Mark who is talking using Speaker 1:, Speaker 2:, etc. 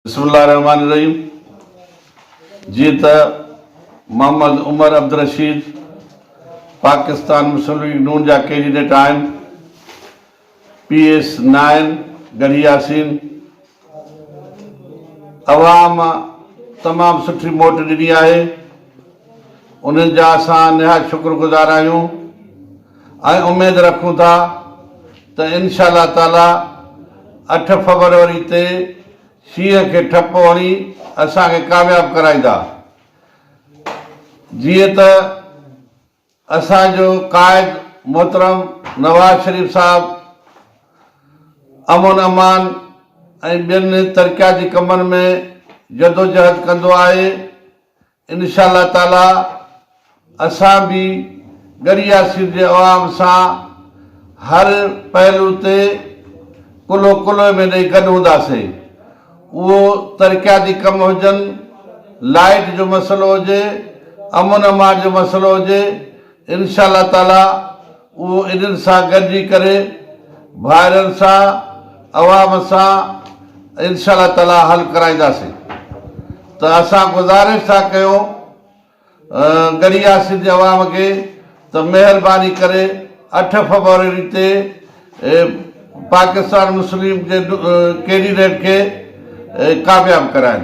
Speaker 1: بسم الله الرحمٰن الرحيم جيئن ته محمد عمر عبدالرشيد پاڪستان مسلم ليگ نون جا ڪينڊيڊيٽ آهن P S nine Garhi Yasin عوام تمام سٺي موٽ ڏني آهي انهن جا اسان نهايت شڪر گذار آهيون ۽ اميد رکون ٿا ته انشاء الله تعالي اٺ فبروري تي شينهن کي ٺپو هڻي اسان کي ڪامياب ڪرائيندا جيئن ته اسان جو قائد محترم نواز شريف صاحب امن امان ۽ ٻين ترقياتي ڪمن ۾ جدوجهد ڪندو آهي. انشاء الله تعالي اسان به ڳڙهي ياسين جي عوام سان هر پهلو تي ڪلهو ڪلهي ۾ ڏئي گڏ هونداسين اهو ترقياتي ڪم هجن، لائيٽ جو مسئلو هجي، امن امان جو مسئلو هجي انشاء الله تعالي اهو انهن سان گڏجي ڪري ڀائرن سان عوام سان انشاء الله تعالي حل ڪرائينداسين ته اسان گذارش ٿا ڪيون ڳڙهي ياسين جي عوام کي ته مهرباني ڪري اٺ فبروري تي پاڪستان مسلم جي ڪينڊيڊيٽ کي ڪامياب ڪرائين.